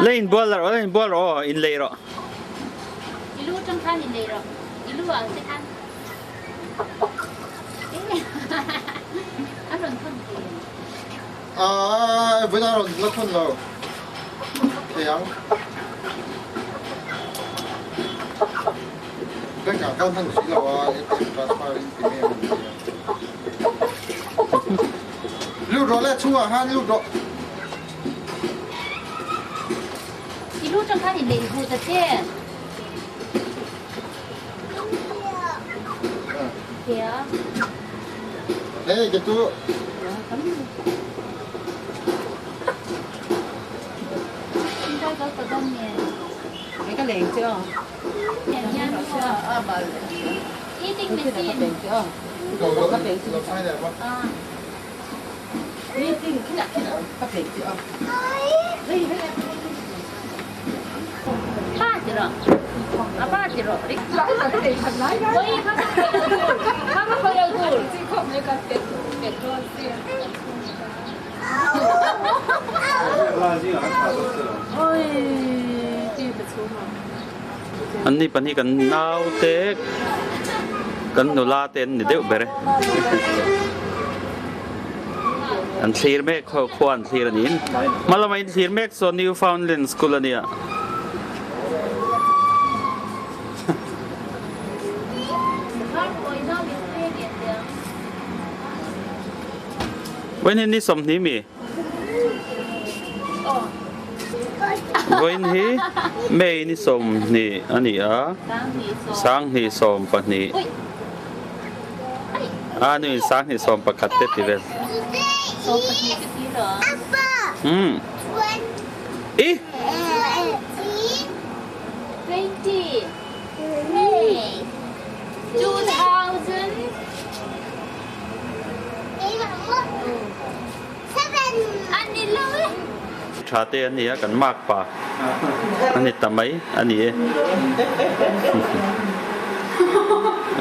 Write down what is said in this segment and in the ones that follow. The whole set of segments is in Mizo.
La inbual rawh, la inbual rawh aw, inlei rawh. I lu atang khan inlei rawh, i lu ah te khan a rawn thawn thei em? Aaa, vawiin a rawn la thawn lo thei ang. Bank ah kal hman si lo a, ATM transfer in ti mai ang an ti a. Lut rawh le, chhungah khan lut rawh. I lu tang khan inneih vut a che. Kea. Hei ke tu. An ni pahnih kan naute kan nula te an ni deuh ber e. An thlir mek ho khua an thlir a niin hma lama in thlir mek chuan Newfoundland school a nia. Vawiin hi ni sawmhnih mi? Vawiin hi May ni sawmhnih a ni a, sanghnih sawm pahnih a ni sanghnih sawm pakhat te ti vel. Umm i. Tha te an ni a, kan mark pa a ni ta mai a ni e.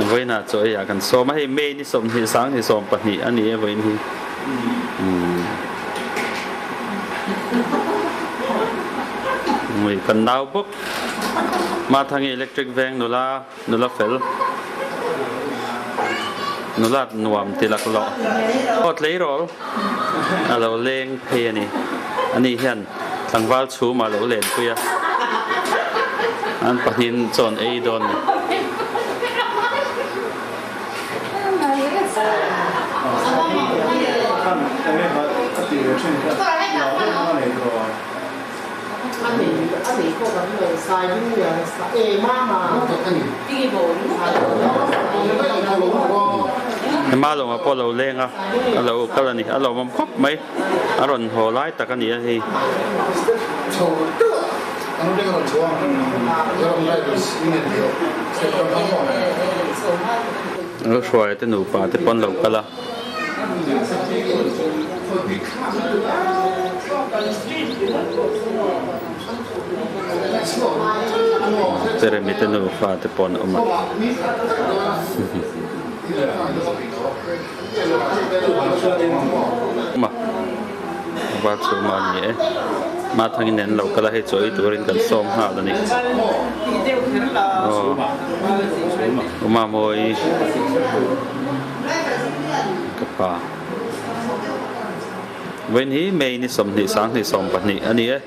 Vawiinah chaw ei ah kan sawm a, hei May ni sawmhnih sanghnih sawmpahnih a ni e vawiin hi. Kan nau bawk Mathangi Electric Veng nula. Nula fel, nula nuam ti lak loh. Aw tleirawl a lo leng phei a ni. Ani hian tlangval chhum a lo len pui a, an pahnihin chawn ei dawn a ni. Hema lawngah pawh a lo leng a, a lo kal a ni, a lawmawm khawp mai, a rawn haw lai tak a ni a hei. Hruaia te nupa te pawh an lo kal a. Jeremy te nufa te pawh an awm a. Val chhuma a ni e. Mathangin an lo kal a, hei chaw ei turin kan sawm nghal a ni. Aw Umamuai. Ka pa. Vawiin hi May ni 20 sanghnih 12 a ni e.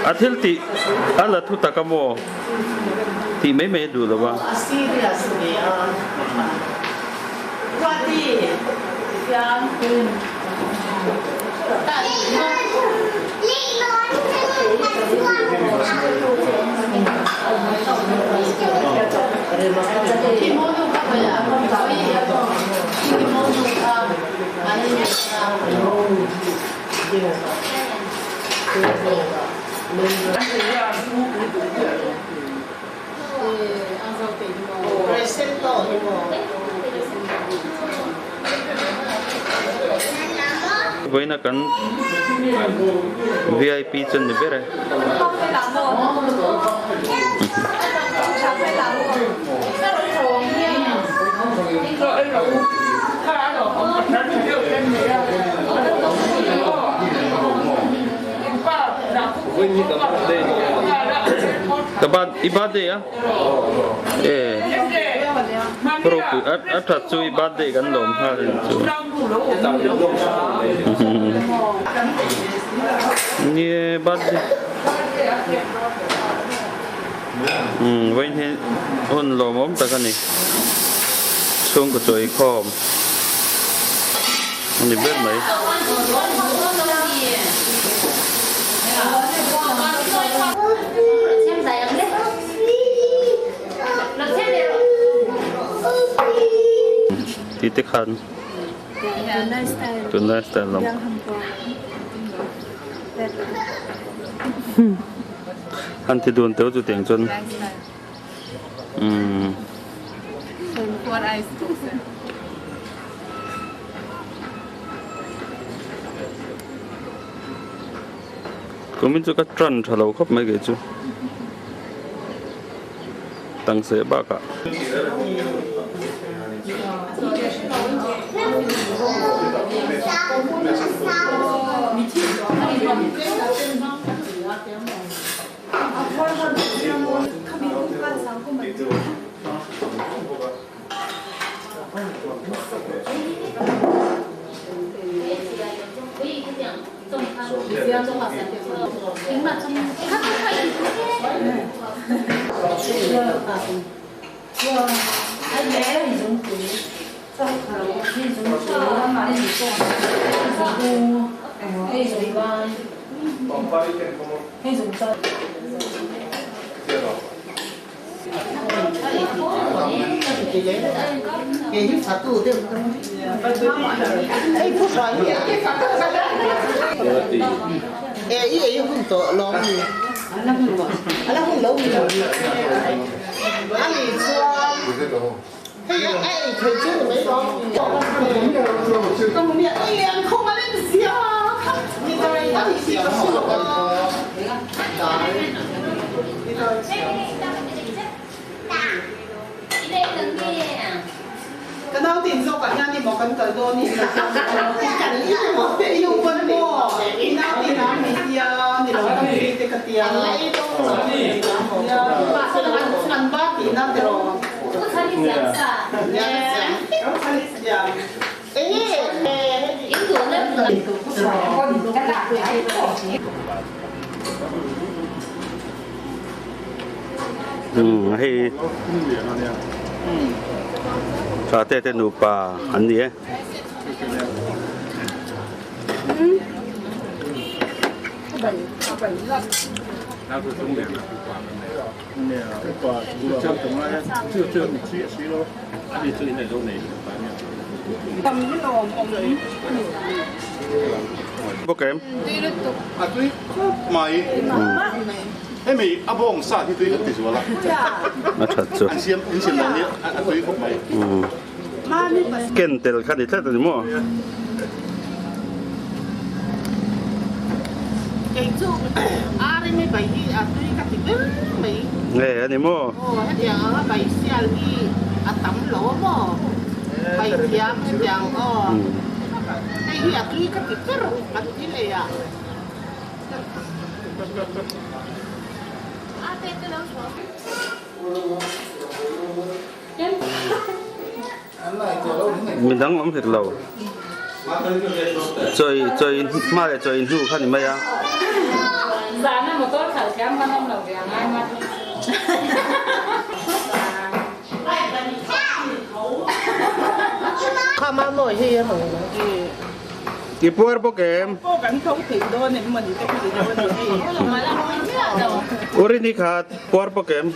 A thil tih a la thu tak a maw tih mai mai a duh lo a. Vawiina kan vip chu an ni ber e. Ka bat i birthday a e ropui a that chu i birthday kan lawm nghal a ni chu nie birthday umm vawiin hi hun lawmawm tak a ni chhungkaw chawi khawm a ni ber mai. Tih te khan tunlai style lam han ti dun teuh chu tiang chuan umm. Kumin chu ka tan tha lo khawp mai kei chu tang seh bakah. Umm hei tha te te nupa an ni e. Bawk em? A tui khawp mai. Hemi a bawng sa hi tui kan ti zual a. A that chu. An siam in siam dan hi a tui khawp mai. Ken tel kha ni tlat a ni maw? Kei chu Arimi bai hi a tui ka ti ber mai. Nge a ni maw? Aw hetiang anga bai sial hi a tam lo a maw? Bai thiam hetiang aw. Hei hi a tui ka ti ber kan ti leh a. Midang awm hek lo. Chawi chawi hma leh chawi hnu kha ni mai a. I puar bawk em? Urini kha puar bawk em?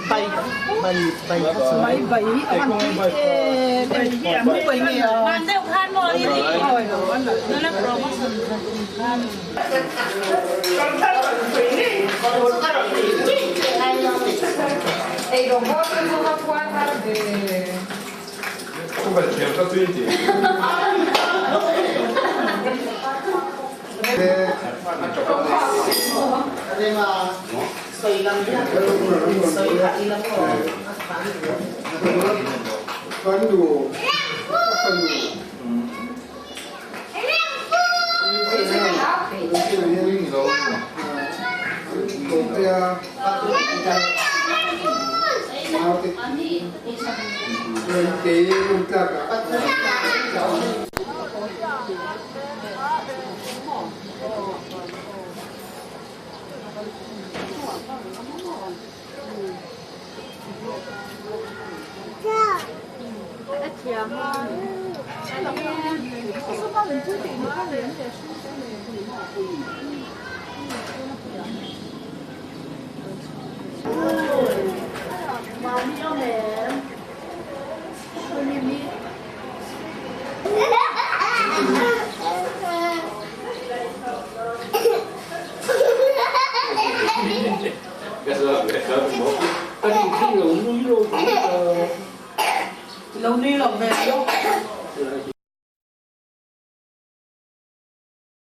Lo nui lo ve.